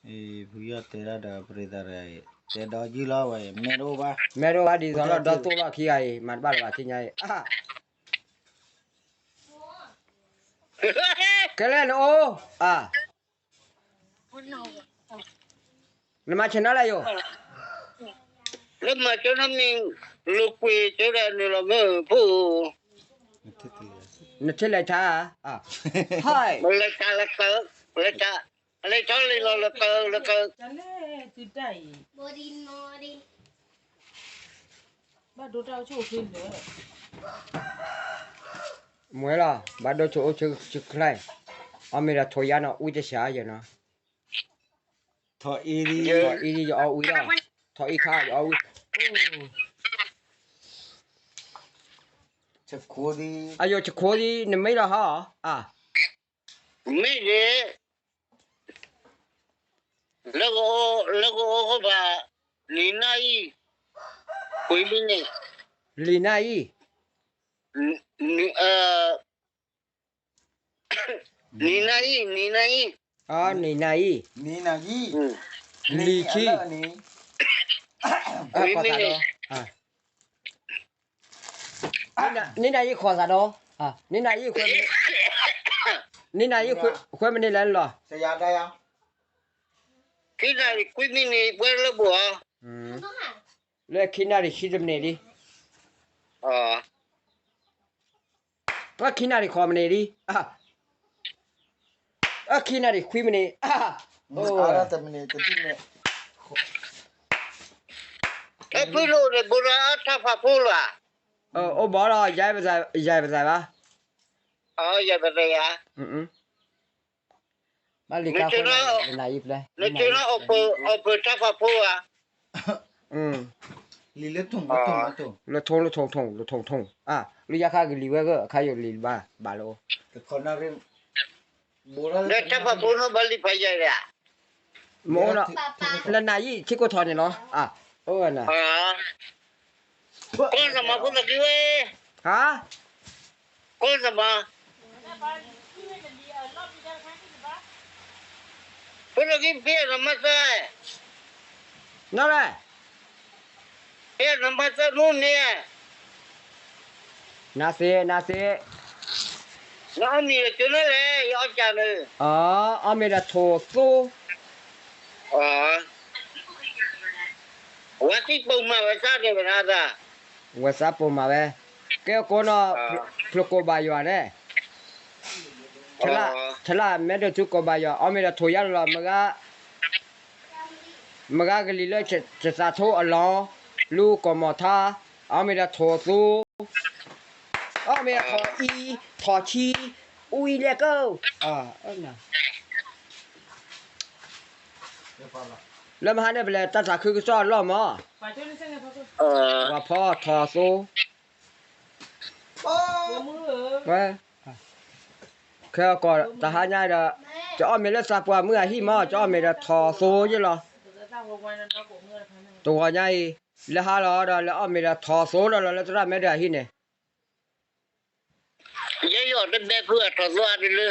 ဖုယီၢ်တဲဒၣ်ဒီးပရ့သးတဂၤအံၤ တဲဒီးယုၢ်လီၤဝဲအံၤ မဲတအိၣ်ဘၣ် မဲတအိၣ်ဘၣ်ဒ်သိးလီၤ ဒီတိၢ်လီၢ်ခံဂၤအံၤ မၤတဘၣ်လၢၤဘၣ်သ့ၣ်ညါအံၤ အါ ကဲလဲၣ်နအိၣ် အါ နမၤဆဲးနီၤလဲၣ်ယိၤ လၢမၤကၠိနီမံၤ လိာ်ကွံာ်ကၠိဒၣ်နုာ်လီၤမ့ၢ်ဖိ နထံၣ်လဲၤထါ ဟဲ လဲၤထါလၢကၢ လဲၤထါ လဲၤထါလံလီၤလၢကၢ လၢကၢ ဘၣ်ဒိတၢ်အိၣ်ဆူၣ်အိၣ်ချ့လၢ မွဲလီၤ ဘၣ်ဒိဆိးအိၣ်ဆူၣ်ချ့ အီၣ်မ့ၢ်ဒီးထိးယါနီၤ အူတစှၤယဲနီၤ ထိးအံၤ ထိးအံၤယအီၣ်ဝံၤလီၤ ထိးအံၤခါယအီၣ်ဝံၤ အယိၤဆခိၣ်ဒံး နမ့ၢ်လီၤဟီ အါ မ့ၢ်န့ၣ် လၢကအိၣ် လၢကအိၣ်ဃိဘၣ် နံၤနၢ်အံၤ ကွံမ့ၢ်န့ၣ် လံၤနၢ်အံၤ နံၤနၢ်အံၤ နံၤနၢ်အံၤ နံၤနၢ်အံၤ လံၤခံ ကွံမ့ၢ်န့ၣ် နံၤနၢ်အံၤဃီသးဒီး နံၤနၢ်အံၤ နံၤနၢ်အံၤ ဃဲမနုၤလဲၣ်လီၤ ခံနၣ်ရံၣ်ခွံမံးနံး ပှဲၤလၢပှဲၤ လၢခံနၣ်ရံၣ်ဆံတမံးနံးလံ အခံနၣ်ရံၣ်ဃီမံးနံးလံ အခံနၣ်ရံၣ်ခွံမံးနံး အ ဖုလိၣ်န့ၣ် ဘိးရၤအါထါဖးဖိလၢ် အိၣ်ဘီဒီး ယၤပသးဘၣ် ယၤပသးယၤ ဘၣ်လံကါ နကၠိနီၤ အီၣ်ပၢၢ်ထါဖးဖိဧါ လံလၢ လၢထိၣ်လၢထိၣ်ထိၣ် လၢထိၣ်ထိၣ် လၢယါခါကလံၤဝဲဂၢၢ် အခါယိာ်လံၤဘၣ် ဘၣ်လၢ လၢထါဖးဖိနီၤ ဘၣ်လံဖးယံၤဧါ မ့ၢ်အိၣ်နီၤ လၢနၤယံၤ ထံကိးထီၣ်န့ၣ်လီၤ အအိၣ်ဝဲနၤ ကီၢ်နမၤဖိသၣ်ကံဝဲ ဟါ ကီၢ်နမၤ ဖိသၣ်ကံဖဲနမၤသၢ နီၢ်လဲၣ် ဖဲနမၤသၢမူန့ၣ် နၤသ့ နၤသ့ နအီၣ်မ့ၤဒီးကၠိန့ၣ်လဲၣ် ယအီၣ်ကၢ်န့ၣ် အီၣ်မ့ၤဒီးထိၣ်သိ ဝဲသံပိာ်မးဝဲသၣ်န့ၣ် ဝဲနသၣ် ဝဲသၣ်ပိာ်မးဝဲ ကဲကိးနီၤ ဖျိကိးဘၣ်ယွၤန့ၣ် ထလၣ်မဲဒိးထူကိးဘၣ်ယွၤ အီၣ်မ့ၤဒီးထိၣ်ယါလီၤ မဂၤကလံၤလၢတသးထိအလီၢ် လူကီၢ်မီၤထါ အီၣ်မ့ၤဒီးထိၣ်သိ အီၣ်မ့ၤဒီးထိၣ်အံၤ ထိၣ်ဆံ အူအံၤလဲၣ်ကၢ လၢမဟါန့ၣ် ပလဲၤတၢ်သးခုကစီၣ်အလီၢ်မး ပှၤဖီထိၣ်သိ ဝဲ ခဲကီးတဟါညါဒီး ကအီၣ်မ့ၤလၢသးပှၢ်မုၢ်အဟံၣ်မး ကအီၣ်မ့ၤဒီးထိၣ်သိယ့ၢ်လီၤ တဂီၤညါအံၤ လၢဟါလီၤဒီး လဲၤအီၣ်မ့ၤဒီးထိၣ်သိလီၤလီၤ လၢသရၣ်မဲဒၢးအဟံၣ်န့ၣ် ယဲယအီၣ်တဘဲဖုအထိၣ်သိအါတလၢ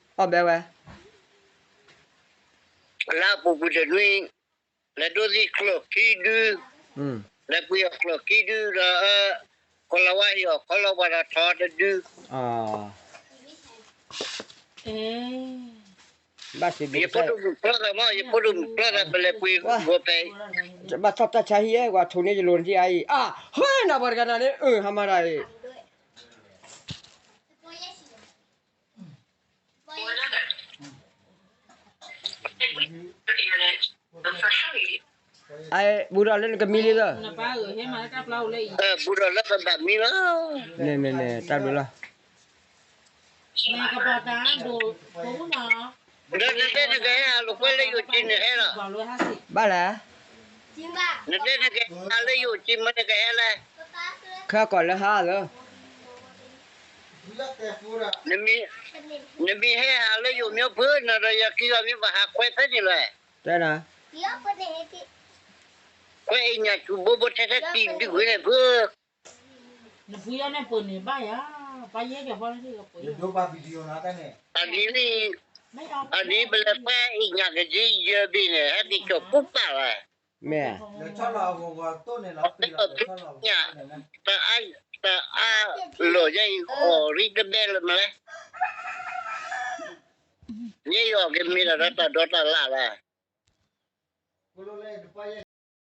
အီၣ်ဘဲဝဲ လၢအပူၤကွံာ်တနွံ လဲၤဒိသံကျိၣ်ခံဒု လဲၤပှ့ၤအီၣ်ကျိၣ်ခံဒုဒီး ကီၢ်လီၤဝါဟ့ၣ်အီၣ်ခီလီၤပှၤဒီးထိၣ်တဒု ဘၣ်စံးဘျုးကစၢ်ယွၤ ယဖိဒိၣ်မုၣ်ဖျီသးမး ယဖိဒိၣ်မုၣ်ဖျီသး ပလဲၤပှ့ၤဂီၤပဲာ် ဘၣ်ထီၣ်တၢ်ဆါဟံၣ် ကွၢ်ထိၣ်န့ၢ်ယလိၤနထံၣ်အါအံၤ အၢ ဟဲနၤပှၤတဂၤနၤန့ၣ် အၢ ဟါမၤတၢ်အံၤ အ ဘူးဒီးလၢနကမံလံလၢ ဘူးဒီးလၢပဘၣ်မံလီၤ န့ၣ်န့ၣ်န့ၣ် တၢ်ဘျုးလီၤ ဒီးနတဲနကဟဲဟးလိာ်ကွဲလၢယအိၣ်က့ၤနဟဲလီၤ ဘၣ်လဲၣ် နတဲနကဟဲဟးလၢယအိၣ်က့ၤမ့ၢ်နကဟဲလဲၣ် ခဲကီးလၢဟါလၢ နမ့ၢ်ဟဲဟးလၢယအိၣ်မ့ၢ်ဖုနၤဒီး ယခံဂၤမ့ၢ်ဘၣ်ဟးခွဲးဖဲန့ၣ်လီၤ တဲနၤ ခွဲးအံၤညၣ်ဆူၣ်ဘိဘိထဲထဲတံၢ်ဒုးဝဲန့ၣ်ဖု နဖုယီၢ်န့ၣ်ပၢၢ်န့ၣ်ဘၣ်ယၤ ပၢ်ယဲၢ်ကၢၤဖီန့ၣ်ပၢၢ်ယၤ တၢ်ဒ်န့ၣ် အဒ်ပလဲၤပှဲၤအံၤညၣ်ကက့ယဲၢ်ဘ့ၣ်န့ၣ် ဟဲက့ၤကၠီၤပူၤပာ်ဝဲ, မ့ၢ်, အီၤသ့ၣ်ကီးသ့ၣ်ညၣ်, တအါလီၤယဲအံၤအီၣ်ရံတဘဲလၢမလဲၣ်, မ့ၢ်အီၣ်ကမ့ၢ်ဒီးတၢ်ဒီတၢ်လၢ်လၢ